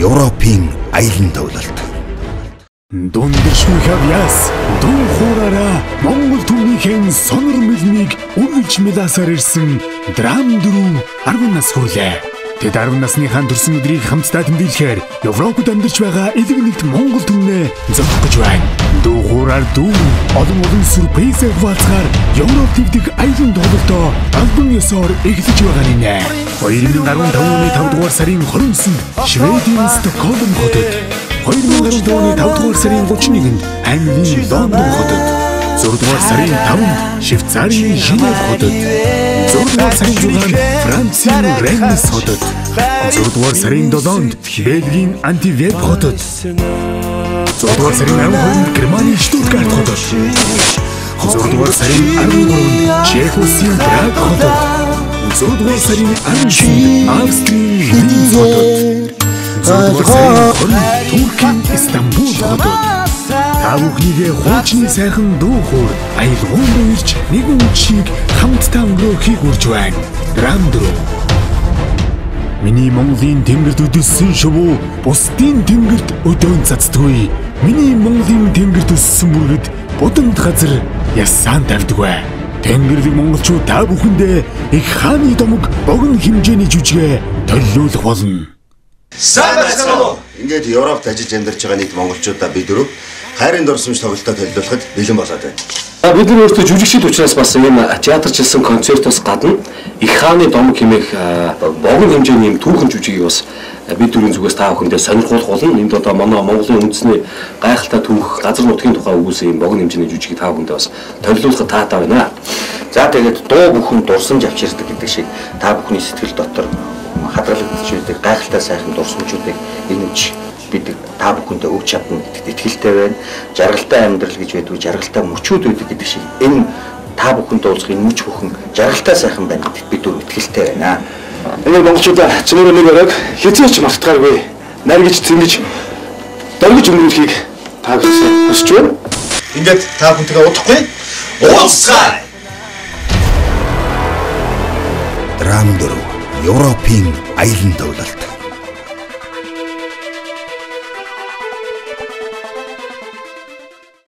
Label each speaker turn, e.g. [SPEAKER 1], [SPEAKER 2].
[SPEAKER 1] Европын аялан төвлөлт.
[SPEAKER 2] Дундэршгүй хавьяас дүү хуураараа Монгол түмнийхэн сонор мэлмийг үргэлж мэласаар ирсэн Драм 4 10 нас хүрлээ. Тэд 10 насныхаа төрсөн өдрийг хамтдаа тэмдэглэхээр Европод амьдарч байгаа элэг нэгт Монгол түмнээ зогсох гэж байна. Дүү хуураар дүү олон олон сюрпризээр хуваалцахаар Европ твдэх аялан тоглолтоо албан ёсоор эхлэж байгаа нэ. 2015 оны 5 дугаар сарын 29-нд Шведийн Стокгольм хотод, 2015 оны 5 дугаар сарын 31-нд Английн Лондон хотод, 6 дугаар сарын 5-нд Швейцарын Женев хотод, 6 дугаар сарын 6-нд Францын Реннес хотод, 6 дугаар сарын 7-нд Бельгийн Антверп хотод, 6 дугаар сарын 12-нд Германы Штутгарт хотод, 6 дугаар сарын 13-нд Чех улсын Праг хотод, 6 дугаар сарын 19-нд Австрийн Линц хотод, 6 дугаар сарын 20-нд Туркийн Истанбул хотод. Та бүхнийгээ хуучны сайхан дүү хуур аялгуун руу ирж нэгэн үдшийг хамтдаа өнгөрөөхийг урьж байна. Драм 4. Миний Монголын тэнгэрт өдөлсөн шувуу бусдын тэнгэрт өдөөн цацдаггүй. Миний Монголын тэнгэрт өссөн бүргэд будамд газар ясаан тавьдаггүй. Тэнгэрлэг монголчууд та бүхэндээ их хааны домог богино хэмжээний жүжигээ төлөөлөх болно.
[SPEAKER 1] Сайн байцгаана уу? Ингээд Европт ажиллаж амьдарч байгаа нийт монголчуудаа бид дөрөв хайрын дурсамж тоглолтоо төлөвлөхөд бэлэн болоод байна.
[SPEAKER 3] Бид нар өөрсдөө жүжигчид учраас бас ийм театрчилсан концертоос гадна их хааны домог хэмээх богино хэмжээний ийм түүхэн жүжигийг бас бид дөрвийн зүгээс та бүхэндээ сонирхуулах болно. Энд одоо манай Монголын үндэсний гайхалтай түүх, газар нутгийн тухай өгүүлсэн ийм богино хэмжээний жүжигийг та бүхэндээ бас төлөвлөхөд таатай байна.
[SPEAKER 4] За тэгээд дуу бүхэн дурсамж авчирдаг гэдэг шиг та бүхний сэтгэл дотор хадгалагдчих байдаг гайхалтай сайхан дурсамжуудыг энэ үуч бид та бүхэндээ өгч чадна гэдэгт итгэлтэй байна. Жаргалтай амьдрал гэж байдгүй, жаргалтай мөчүүд байдаг гэдэг шиг энэ та бүхэндээ уулзах энэ мөч бүхэн жаргалтай сайхан байна гэдэгт бид өөр итгэлтэй байна.
[SPEAKER 5] Энэ монголчуудаа цөмөрөө нэг бараг хэзээ ч мартахааргүй. Наргиж цэнгэж дөргиж өнгөрүүлэхийг та бүхэндээ хүсэж байна.
[SPEAKER 1] Ингээд та бүхэнтэйгээ удахгүй уулзцгаая. Драм 4 Европын аялан төвлөлт.